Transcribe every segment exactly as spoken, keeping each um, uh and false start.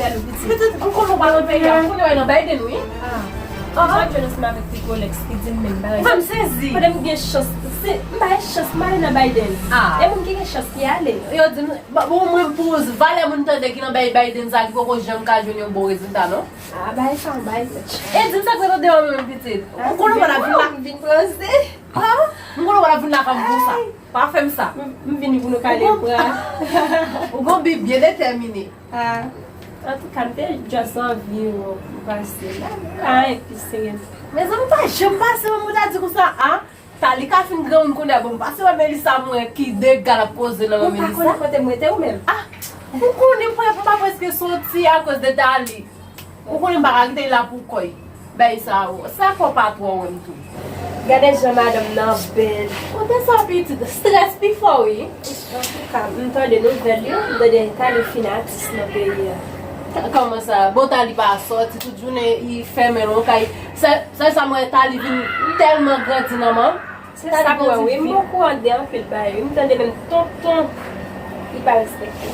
Pitit, ou konn ou pa nan peyi a, ou konn yo nan Biden, wi. Ah. Mwen jwenn ansanm avèk Picolex, li di m menm bagay. Ou fè m sezi. Pandan m gen chans, se, m pa gen chans, m ale nan Biden. Ah. E moun ki gen chans ki ale. Yo di m, bon, mwen pou valè moun tande ki nan bay Biden sa ki poko janm ka jwenn yon bon rezilta, non? Ah, bagay sa, yon bagay tèt. E di m sa k fè tande w menm, pitit. Ou konn ou pa t ap vin la. M vin franse. Ah, m konn ou pa t ap vin lakay m konsa. Pa fè m sa. M, m vini pou nou kale bra. Ou gon bi byen detèmine. Ah. Antouka, m te just anvi wè w pase la. Pa anyen pi serye. Mezanmi, pa janm pase wè m, ou ta di konsa, ah. Tali ka fin granmoun kounye a, bon, m pase wè Melissa mwen ki dega l ap koze nan men Melissa. Ou pa konnen kote m rete ou menm? Ah, ou konnen m pa prèske soti akoz de Tali. Ou konnen m pa ka kite l la pou kòy. Bay sa yo. Sa fò pa twò wè m tou. Gade jan madanm nan bèl. Kote sa pitit? Strès pi fò wi. Antouka, m tande nouvèl yo, m tande Tali fin atis nan peyi a. Kòman sa? Bon, Tali pa sòti, tout jounen li fèmen nan yon kay. Sèl, sèl sa m wè, Tali vin tèlman grandi nan men. Se sa m wè wi, m okouran de anpil bagay wi, m tande menm tonton li pa respekte.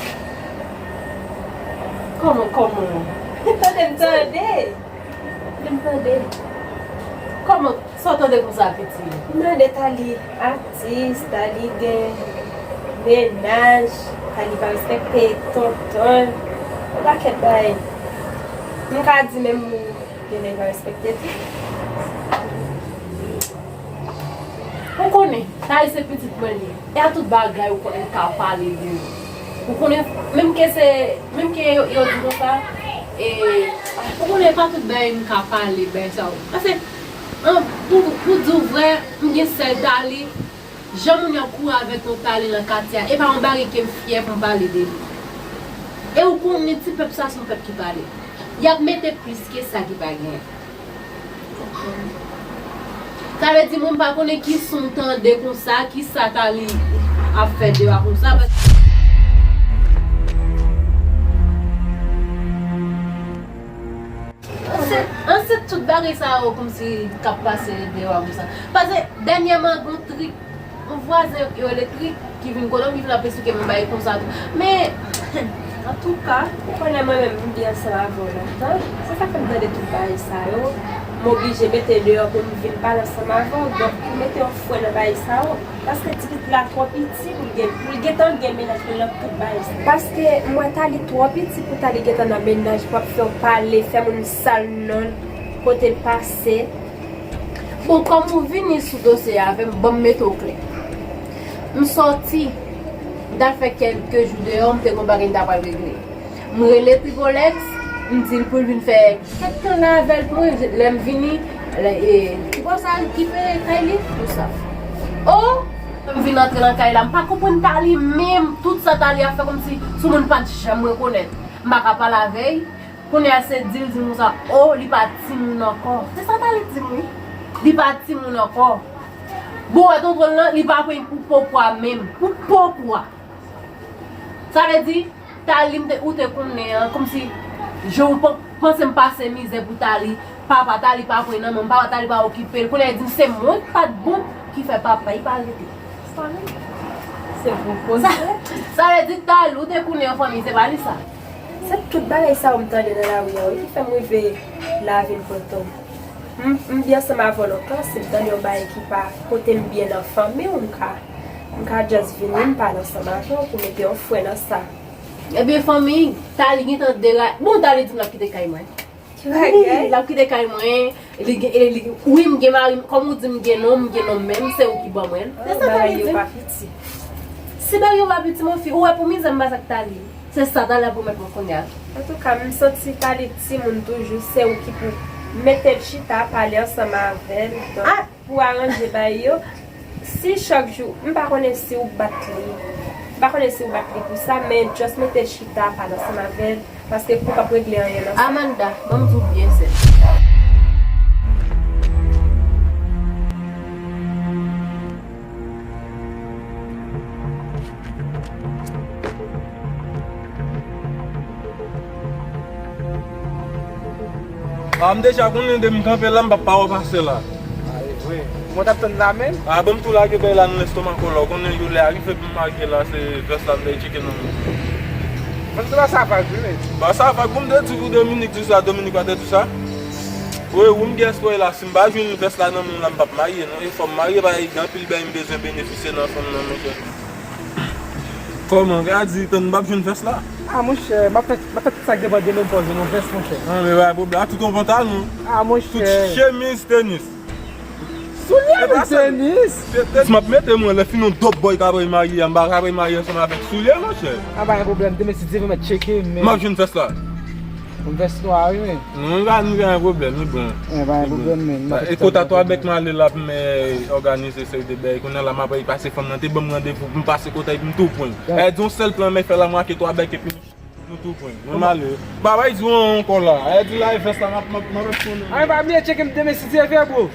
Kòman, kòman? Tande m tande. Tande m tande. Kòman, sa w tande konsa, pitit? M tande Tali atis, Tali gen mennaj, Tali pa respekte tonton l, yon pakèt bagay. M ka di menm Genlè l pa respekte tou. Ou konnen, Thaïs se pitit mwen li ye. E a tout bagay ou konnen m ka pale de li. Ou konnen, menm ke se, menm ke yo, yo di konsa, e, ou konnen pa tout bagay m ka pale, bagay sa yo. Paske, an, pou, pou di w vrè, m gen sèl Thaïs, jan moun yo kouri avèk yon Thaïs nan katye a, e pa yon bagay ke m fyè pou m pale de li. E ou konnen ti pèp sa se yon pèp ki pale. Y ap mete plis ke sa ki pa genyen. Sa vle di moun pa konnen ki son tande konsa, ki sa Thaïs ap fè deyò konsa. An se, an se tout bagay sa yo kòmsi k ap pase deyò konsa. Paske dènyèman gon trik yon vwazen yo rele Trik ki vin kote m, ki vin ap esplike m yon bagay konsa tou. Men, antouka, ou konnen mwen menm, m byen ansanm avè w lontan. Se sa k fè m tande tout bagay sa yo. M oblije mete deyò pou m vin pale ansanm avè w. Donk, pou mete yon fren nan bagay sa yo, paske ti pitit la twò piti pou l gen, pou l gentan gen mennaj, pou l nan tout bagay sa yo. Paske m wè Thaïs twò piti pou Thaïs gentan nan mennaj, pou ap fè w pale, fè moun sal non l, kote l pase. Bon, kòm ou vini sou dosye a avè m, ban m mete w klè. M sòti, m t al fè kèlke jou deyò, m te gon bagay m ta pral regle. M rele Tripolex, m di l pou l vin fè kèk tan la avè l pou mwen, lè m vini, lè, e, Tripolex al kipe kay li, nou sa. O! M vin antre nan kay la, m pa konprann Thaïs menm, tout sa Thaïs ap fè kòmsi se yon moun m pa t janm rekonèt. M pa ka pale avè l. Kounye a se di l di m konsa, o, li pa timoun ankò. Se sa Thaïs di m wi. Li pa timoun ankò. Bon, wè tonton l lan, li pa pran pou po pwa menm. Pou po pwa. Sa vle di, Thaïs m te, ou te konnen an, kòmsi jan ou pan-, panse m pase mizè pou Thaïs, papa Thaïs pa pran nan men m, papa Thaïs pa okipe l. Kounye a li di m se mwen k pa t bon ki fè papa l pa rete. Se bon koze. Sa, sa vle di Thaïs, ou te konnen an fanmi, se pa li sa. Se tout bagay sa yo m tande nan lari a wi ki fè m rive la vin pran tan. M, m byen ansanm avè w lontan, si m tande yon bagay ki pa pote m byen nan fanmi w, m ka, m ka just vini, m pale ansanm avè w pou mete yon fren nan sa. Ebyen fanmi, Thaïs gentan dera-, bon, Thaïs di m l ap kite kay mwen. Ki bagay? Wi, l ap kite kay mwen. Li gen, e li, wi, m gen mari, kòm ou di m gen nonm, m gen nonm menm, se ou ki ban mwen l. Se sa Thaïs di m. Bagay yo pa piti. Si bagay yo pa piti, mon fi, ou wè pou mizè m pase ak Thaïs. Se sa Thaïs ap remèt mwen kounye a. Antouka, m santi Thaïs timoun toujou, se ou ki pou mete l chita, pale ansanm avè l. Donk, pou aranje bagay yo, si chak jou, m pa konnen si ou bat li, m pa konnen si ou bat li pou sa, men just mete l chita, pale ansanm avè l, paske ou p ap regle anyen nan sa. Amanda, ban m di w byen sèl. A, m deja konnen depi m kanpe la, m p ap pa repase la. A, e vre. Mwen t ap tann la menm. A, ban m tou lage bay la nan lestomak ou la. Ou konnen jou lè a rive pou m lage la, se vès la m dèy tcheke nan men. Mwen se pa sa vag, wi, men. Ba sa vag, bon, m te di pou Dominique di sa, Dominique pa te di sa. Wi, wi, m gen espwa la, si m pa jwenn vès la nan men w la, m p ap marye, non. E fò m marye, ba, gen anpil bagay m bezwen benefisye nan fanm nan, monchè. Kòman, gade, tann m p ap jwenn vès la? Ah, monchè, m ap fè, m ap fè tout sa k depann de mwen pou jwenn yon vès, monchè. Ah, men pa pwoblèm, a tout yon pantalon. Ah, monchè. Tout chemiz, tenis. Soulye avèk tenis. Se tenis m ap mete mwen, lè fini yon dòp bòy ka pral marye a, m pa ka pral marye ansanm avèk soulye, monchè. A pa gen pwoblèm, demen si Dye vle m ap tcheke, men. M ap jwenn vès la. Yon vès nwa, wi, men. Non, m pa gen pwoblèm, li bon. E pa gen pwoblèm, men. E kote a Twa Bèk m ale la pou m òganize seri de bagay. Kounye a la, m ap pase fanm nan, te ban m randevou pou m pase kote a pou m tou pran. E di yon sèl plan, men fè la m rake Twa Bèk epi. Nou tou pran. Mwen m ale. Babay di w ankò la. Ay di la e vès la m ap m ap m ap konnen. Ay pa bliye tcheke m demen si Dye vle, bro.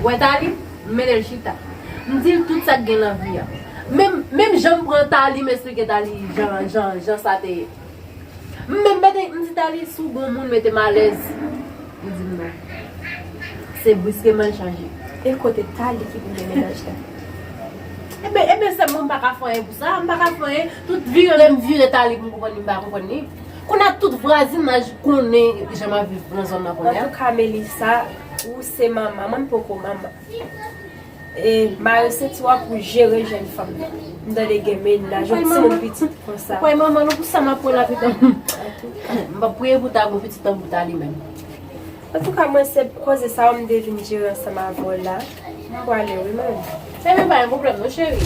Wè Tali, m mennen l chita. M di l tout sa k gen nan vi a. Menm, menm jan m pran Tali, m esplike Tali jan, jan, jan sa te ye. M menm mete, m di Tali, si w gon moun, mete m alèz. Li di m non. Se briskeman l chanje. E kote Tali ki pou gen mennaj la? Eben, eben, sè mwen, m pa ka fè anyen pou sa, m pa ka fè anyen. Tout vire lè m vire Tali pou m konprann li, m pa konprann li. Kounye a tout vwazinaj konnen jan m ap viv nan zòn nan kounye a. Antouka, Melissa, ou se manman, mwen m poko manman. E mare senti w ap pou jere jèn fanm nan. M tande gen mennaj, yon timoun pitit konsa. Ou kwè manman nou pou sa m ap pran lavi tanbou. M p ap priye pou ta gon pitit tanbou ta li menm. Antouka, mwen se koze sa yo m te vin jere ansanm avè w la. M prale wi, mwen. Sè m pa gen pwoblèm non, cheri.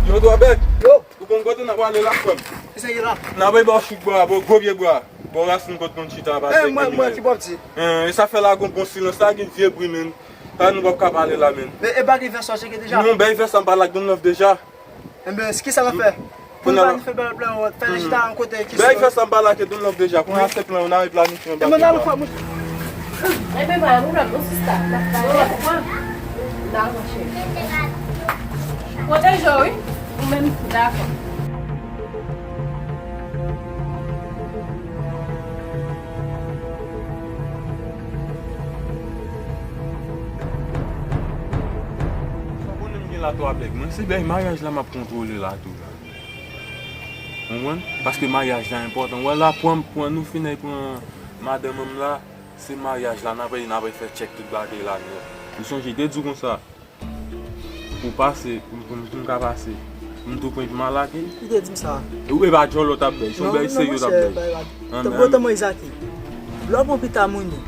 Yo, Twa Bèk. Yo. Ou konn kote n ap prale la, frè m? Kisa ki la? N ap ba w chouk bwa, bò gwo pye bwa. Bò rasin kot moun chita pase. Eh, mwen, mwen, ki bò w di? Eh, e sa fè la gon bon silans la, gen vye bri, men. Sa nou p ap ka pale la, men. Men e bagay vès la cheke deja? Non, bay vès la m pa lage Don Love deja. Enben, kisa n ap fè? Pou nou planifye bèl plan, fè n chita yon kote ki bay vès la m pa lage Don Love deja. Kounye a se plan, nou al planifye yon bagay. Enben, n al fè moun. Enben, pa yon pwoblèm, non, sista. N ap fè yon lòt fwa. Dakò, cheri. Pwoteje w, wi. Ou menm tou, dakò. Sa konnen m gen la Twa Bèk, mwen se bèy maryaj la m ap kontwole la tou la. Konprann? Paske maryaj la enpòtan. Wè la, pran, pran nou fin ay pran madanm an m la, se maryaj la, n ap, n ap fè tchèk tout bagay la nèt. Ou sonje, te di w konsa. Pou pase, pou, pou, pou m ka pase. M tou pran epi m al lage. Li te di m sa. E ou e pa djòlò t ap bèy, se yon bèy serye w t ap bèy. Tankou otan mwen Izaki. Lè w pran pita moun yo,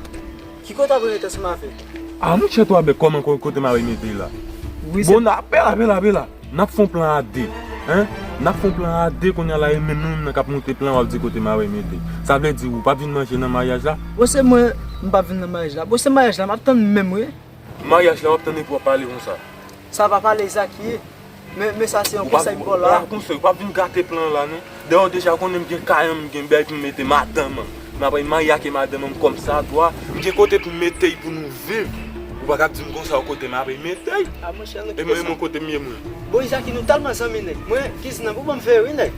ki kote w ap rete ansanm avè l? A monchè Twa Bèk, kòman ko-, kote m ap mete l la? Bon, n ap, bèla, bèla, bèla. N ap fè yon plan a de. Hein? N ap fè yon plan a de kounye a la, e menm nou menm nan k ap monte plan, w ap di kote m ap mete l. Sa vle di ou p ap vin manje nan maryaj la? Bon, se mwen, m p ap vin nan maryaj la. Bon, se maryaj la, m ap tann menm, wi. Maryaj la w ap tann epi w ap pale konsa. Sa pa pale Zaki. Men, men sa se yon konsèy m ba w la. Ou pa konsa, ou p ap vin gate plan an la non. Dayè w deja konnen m gen kay an, m gen bèy pou m mete madanm an. M ap al marye ak madanm an kòmsadwa. M gen kote pou m mete l pou nou viv. Ou pa ka ap di m konsa w kote m ap mete l. E mwen, e mwen kote m ye mwen. Bon, Zaki, nou tèlman zanmi nèg. Mwen, kizin nan pou ban m veye wi nèg.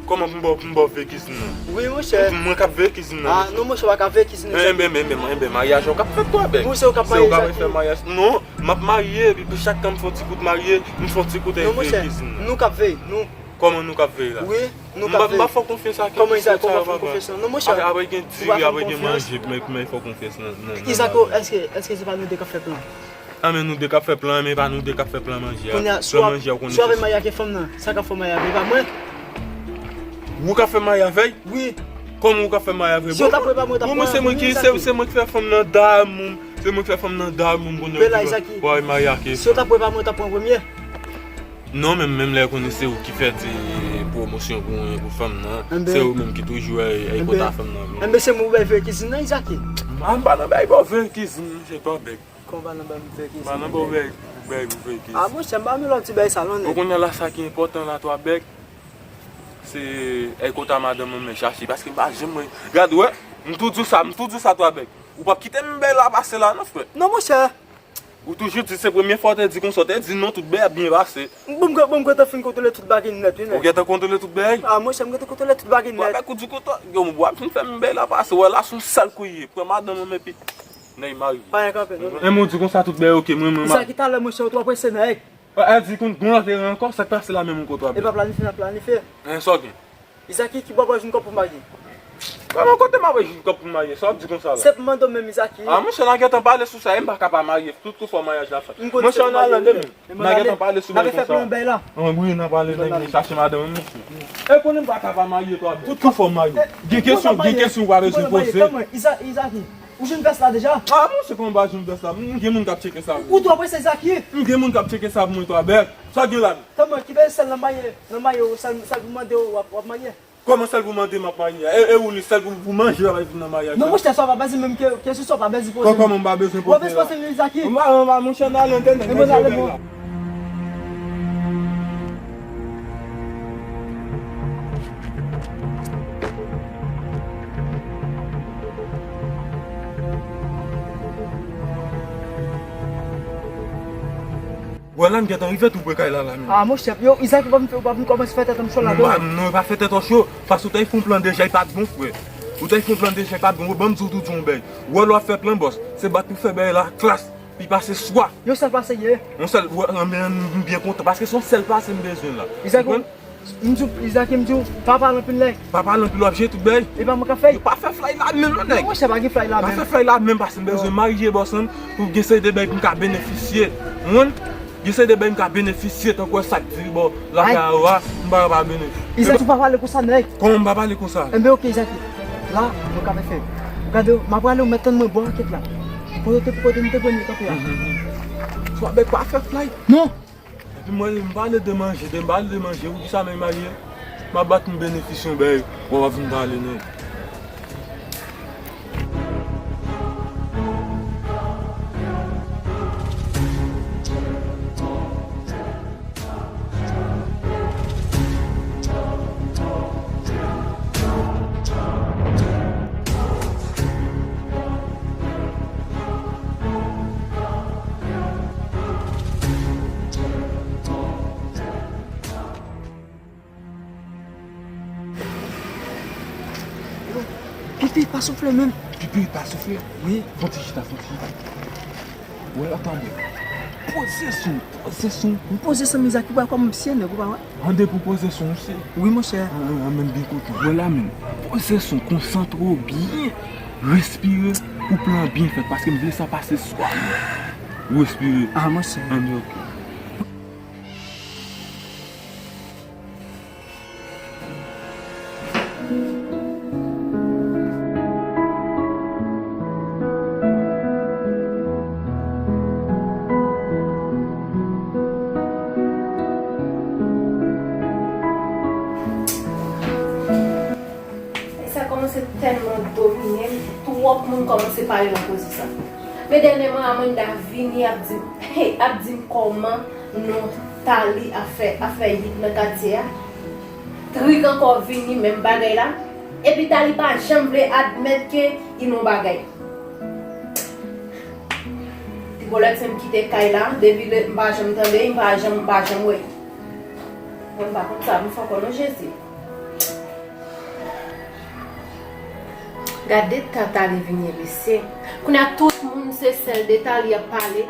Kòman pou m ba w, pou m ba w veye kizin nan? Wi, monchè. Mwen k ap veye kizin nan. Ah, non, monchè, w pa ka veye kizin nan. Enben, enben, enben, enben, maryaj ou k ap fèt Twa Bèk. Bon, se ou k ap marye, Zaki. Se ou k ap fè maryaj. Non, m ap marye, epi chak tan m fè yon ti kout marye, m fè yon ti kout veye kizin nan. Non, monchè, nou k ap veye, nou. Kòman nou k ap veye la? Wi, nou k ap veye. M pa fè w konfyans a kizin sa, papa. Kòman, Zaki, kòman fè w konfyans nan? Non, monchè. Apre gen diri, apre gen manje, men, men fè w konfyans nan, nan, nan maryaj. Izaki, èske, èske se pa nou de k ap fè plan? Ah, men nou de k ap fè plan an, men pa nou de k ap fè plan manje a. Kounye a, si w ap, si w ap marye ak fanm nan, sa k ap fè w marye avè l, e pa mwen? Ou k ap fè marye avè l? Wi. Kòman ou k ap fè marye avè l? Si w ta prepare mwen, w ta prepare mwen, se mwen ki, se, se mwen ki fè fanm nan damou m, se mwen ki fè fanm nan damou m, kounye a w di w al marye ak fanm nan. Si w ta prepare mwen, w ta pran premye. Non, men menm lè konnen se ou ki fè ti pwomosyon pou, pou fanm nan, se ou menm ki toujou ay, ay kota fanm nan. Enben, se mwen ou bay veye kizin nan, Izaki. M pa nan bay ba w veye kizin, se pa bèk. Kòman w pa nan ba m veye kizin? M pa nan ba w veye, veye, veye kizin. Ah, monchè, m pa renmen lòt ti bay sa non, nèg. Ou konnen la sa ki enpòtan la, Twa Bèk, se ay kota madanm mwen men chache, paske m pa janm wè. Gad, wè, m tou di w sa, m tou di w sa, Twa Bèk. Ou p ap kite m bay la pase la non, frè. Non, monchè. Ou toujou di se premye fwa w te di konsa, w te di non, tout bagay ap byen pase. Bon, m gen, bon, m gentan fin kontwole tout bagay nèt, wi, nèt. Ou gentan kontwole tout bagay? Ah, monchè, m gentan kontwole tout bagay nèt. Twa Bèk ou di kontan, yo, w ap fin fè m bay la pase, wè la se yon sèl kou ye, pran madanm mwen epi nèg marye. Pa gen kanpe, non. E mwen di konsa tout bagay oke, mwen, mwen. Sa ki talè, monchè, ou twò prese, nèg. Èl di konn gon antere ankò, sa k pase la menm ou kote w ap? E pa planifye, n ap planifye. Hein, sa w gen? Izaki, ki bò w ap jwenn kòb pou marye? Kòman kote m ap jwenn kòb pou marye? Sa w ap di konsa la? Se pou mande w menm, Izaki. Ah, monchè, n a gentan pale sou sa, e m pa ka pa marye, tout kou fò maryaj la fèt. Monchè, ann ale, men. N a gentan pale sou bagay konsa. Wi, n a pale de chache madanm, mesye. E konnen m pa ka pa marye, twa bèl. Tout kou fò marye. Gen kesyon, gen kesyon w pa bezwen poze. Izaki. Ou jwenn vès la deja? Ah, monchè, kòman m pa jwenn vès la? M gen moun k ap tcheke sa pou mwen. Ou tou apre sa, Izaki? M gen moun k ap tcheke sa pou mwen, twa bèl. Sa gen la menm? Tanmen, ki bèl sèl nan marye, nan marye, sèl, sèl pou mande w, w ap, w ap marye? Kòman sèl pou mande m ap marye? E, e ou li sèl pou, pou manje w ap vin nan maryaj la? Non, monchè, sa w pa bezwen menm ke, kesyon sa w pa bezwen poze. Kò-, kòman m pa bezwen poze la? W pa bezwen poze, Izaki. M pa, m pa, monchè, n ale entènèt, men se bèl la. Wè la, m gentan rive tou pre kay la, la menm. Ah, monchè, yo, Izaki, w pa vin fè, w pa vin kòmanse fè tèt an cho la, non. Non, non, pa fè tèt an cho. Paske w te fè yon plan deja, li pa t bon, frè. Ou te fè yon plan deja, li pa t bon. Ban m di w tou, di w yon bagay. Wè lè w ap fè plan, bòs, se bat pou fè bagay la klas. Pi pase swa. Yon sèl pase ye. Yon sèl, wè, men m byen kontan, paske se yon sèl pase m bezwen la. Izaki, m di w, Izaki, m di w, pa pale anpil, nèg. Pa pale anpil, w ap jere tout bagay. E pa mwen k ap fè. Yo pa fè flay la menm, non, nèg. Non, monchè, pa gen flay la menm. Pa fè flay la menm, paske m bezwen marye, bòs, pou gen seri de bagay pou m ka benefisye. Ou konprann? Gen seri de bagay m ka benefisye, tankou sa k di bò lakay a yo a, m pa ka pa benefisye. Izaki, ou pa pale konsa, nèg. Kòman m pa pale konsa? Enben, oke, Izaki. La, mwen ka fè. Gade, m ap prale, ou mèt tann mwen bò rakèt la. Kote, kote m te premye kanpe a. Twa bèl, pa fè flay. Non. Epi mwen, m pale de manje, de, m pale de manje, poukisa menm marye? M ap bat m benefisye yon bagay, w ap vin pale, non. Pipi pa soufle menm. Pipi pa soufle? Wi. Fon ti chita, fon ti chita. Wè, atann. Poze son, poze son. M poze son, Izaki, ou pa wè kòman m sye, nèg, ou pa wè? Mande pou poze son, ou sye? Wi, monchè. An, an, an, menm byen kontan. Wè la menm. Poze son, konsantre w byen. Respire pou plan an byen fèt, paske m vle sa pase swa. Respire. Ah, monchè. An, oke. E sa kòmanse tèlman domine m, twòp moun kòmanse pale nan koze sa. Men dènyèman, Amanda vini ap di m, ap di m kòman non Tali ap fè, ap fè yit nan katye a. Trik ankò vini, menm bagay la. Epi Tali pa janm vle admèt ke li nan bagay. Ti bolèt se m kite kay la, depi lè m pa janm tande, m pa janm, m pa janm wè. Mwen m pa konn sa pou m fè ankò non, Jezi. Gade ta Tali vin ebese. Kounye a tout moun se sèl de Tali y ap pale.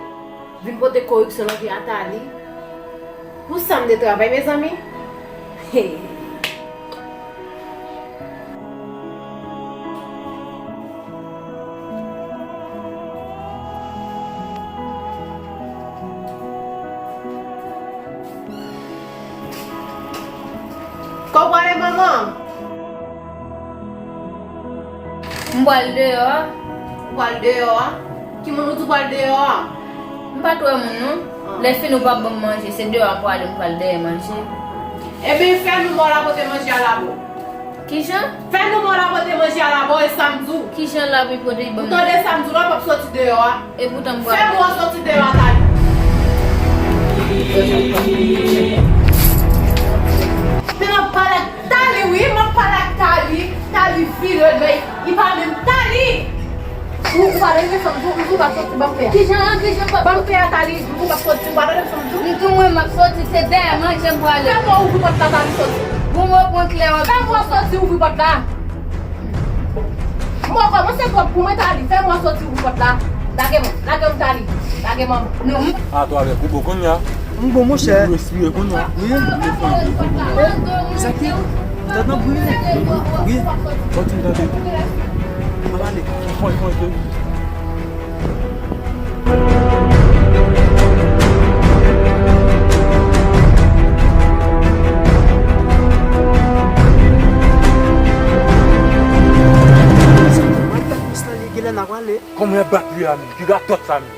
Vin pote koreksyon nan vi a Tali. Pou sa m te travay, mezanmi. Hey. Kò w prale, manman? M pral deyò a. Ou pral deyò a? Ki moun ou di w pral deyò a? M pa t wè moun, non. Ah. Lè fini, ou p ap ban m manje. Se deyò a m prale, m pral dèyè manje. Ebyen, fè nou mò la pote manje a labo. Kijan? Fè nou mò la pote manje a labo, e sa m di w. Kijan l ap pote ban m? Ou tande sa m di w la, w p ap soti deyò a. Epoutan m pral. Fè mò soti deyò a, Tali. Men m ap pale ak Tali, wi, m ap pale ak Tali. Tali vire, men li pa menm Tali. Ou, ou pa tande sa m di w, m di w pa soti, ban m fè a. Kijan an, kijan pa. Ban m fè a, Tali, m di w pa soti, ou pa tande sa m di w. M di w mwen m ap soti, se dèyè manje m prale. Fè mò ouvri pòt la, Tali, soti. Bon, mwen pran klè w. Fè mò soti, ouvri pòt la. Mò kòmanse twòp pou mwen, Tali. Fè mò soti, ouvri pòt la. Lage m, lage m, Tali. Lage m. Non. A, twa avèk ou bon kounye a. M bon, monchè. Ou respire kounye a. Wi. Ou fè anpil kounye a. Zaki, ou tande bri? Wi. Fò ti m tande. Mwen ale. Fò, fò, fò. Kòman y ap bat li a menm? Ki ratòt sa menm?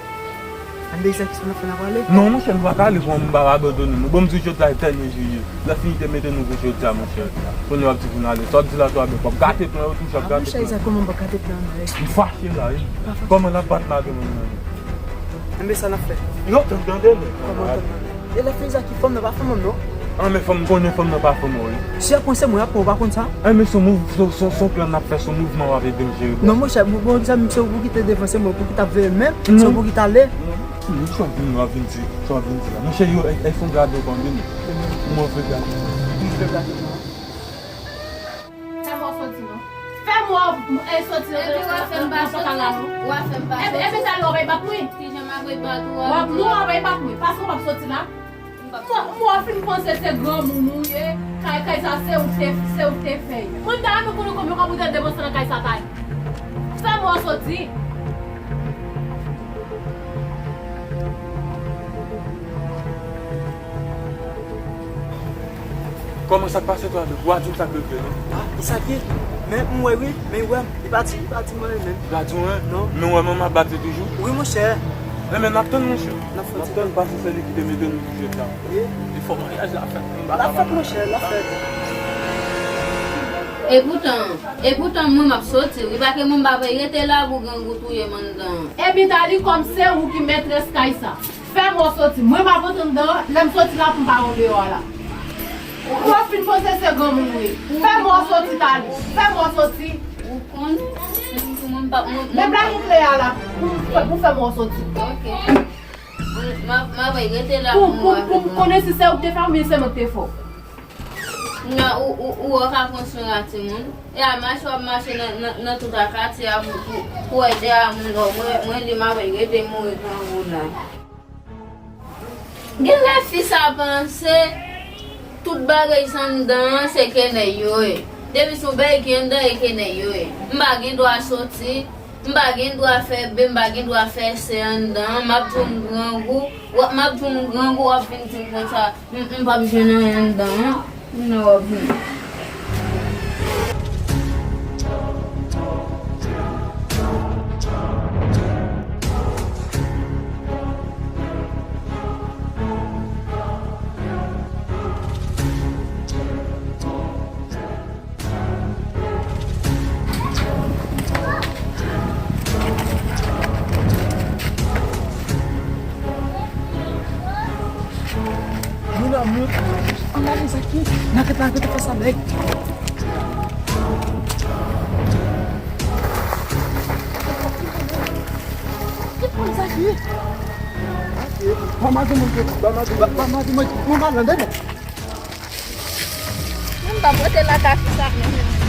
Ann bezwen ki sa n ap fè, n ap ale. Non, monchè, nou pa ka ale pou moun pa abandone nou. Bon, m di w jodi a e dènye jou ye. Lè fini te mete nou pou jodi a, monchè. Kounye a w ap di pou n ale. Sa w ap di la tou a byen. W ap gate plan yo tou, w ap gate plan yo. Monchè, Iza, kòman m ap gate plan an, wi? M fache la, wi. Kòman l ap bat madanm mwen nan? Enben, sa n ap fè? Yo, tann tande, men. Kòman tann tande? E lè fè Iza ki fanm nan pa fanm mwen, non? An, men fanm konnen fanm nan pa fanm mwen, wi. Si y ap pran se mwen y ap pran, ou pa konn sa? An, men se yon mouv-, se, se, se yon plan n ap fè, se yon mouvman w ap ede m jere. Non, monchè, bon, bon, se, se ou ki te devan, se mwen pou ki t ap veye l menm, se ou pou ki t ale. Non, non, sa w vin, w ap vin di, sa w ap vin di la. Monchè, yo, e, e fon gade w konbyen. Mwen fè gade. Mwen fè gade. Fè m wè w soti non. Fè m wè w soti nan pòtal la non. Epi, epi talè w ap bat mwen. Kijan m ap bat ou? W ap, non, w ap bat mwen. Paske w p ap soti la. M wè w fin panse se granmoun ou ye. Kay, kay sa se ou k te, se ou k te fè. Mwen m ta renmen konnen konbyen kòb ou te depanse nan kay sa talè. Fè m wè w soti. Kòman sa k pase tou avèk ou? Ou a di m sa k regle non? Ah, e sa k ye? Men m wè wi, men wè m. Li pa di, li pa di mwen menm. Li pa di w anyen? Non. Men w wè manman ap bat li toujou? Wi, monchè. Enben, n ap tann, monchè. N ap tann, paske se li ki te mete nou pou jodi a. Wi. E fò maryaj la fèt. L ap fèt, monchè, l ap fèt. Epoutan, epoutan, mwen m ap soti, wi, paske mwen m pa vle rete la pou grangou touye m anndan. Ebyen, Tali, kòm se ou ki mètrès kay sa. Fè m wè w soti. Mwen m ap antre anndan, lè m soti la pou m pa wè w deyò a la. Ou wè w fin panse se granmoun ou ye. Fè m wè w soti, Tali. Fè m wè w soti. Ou konnen, mwen pa, mwen, mwen pa. Men plake kle a la pou, pou, pou fè m wè w soti. Ok. Mwen, m ap, m ap rete la pou, pou, pou, pou m konnen si se ou k te fè oubyen se mwen k te fè w. Nan, ou, ou, ou wè w ka pran swen a timoun. E a mache w ap mache nan, nan, nan tout a katye a pou, pou, pou ede a moun, mwen, mwen li m ap rete mouri grangou la. Genlè fi sa panse tout bagay sa anndan an se ke nèg yo ye. Depi se yon bagay ki anndan e ke nèg yo ye. M pa gen dwa soti. M pa gen dwa fè B, m pa gen dwa fè C anndan an. M ap di w m grangou, w ap, m ap di w m grangou, w ap vin di m konsa, m, m p ap jwenn anyen anndan an. Kounye a w ap vin. Mon amour, an gade sa ki nan kèt la, rete fè sa nèg. Ki pran sa ki? Ba madanm mwen, ba madanm mwen, ba madanm mwen, mwen pa nan dèyè. Mwen pa pote la ka fè sa menm.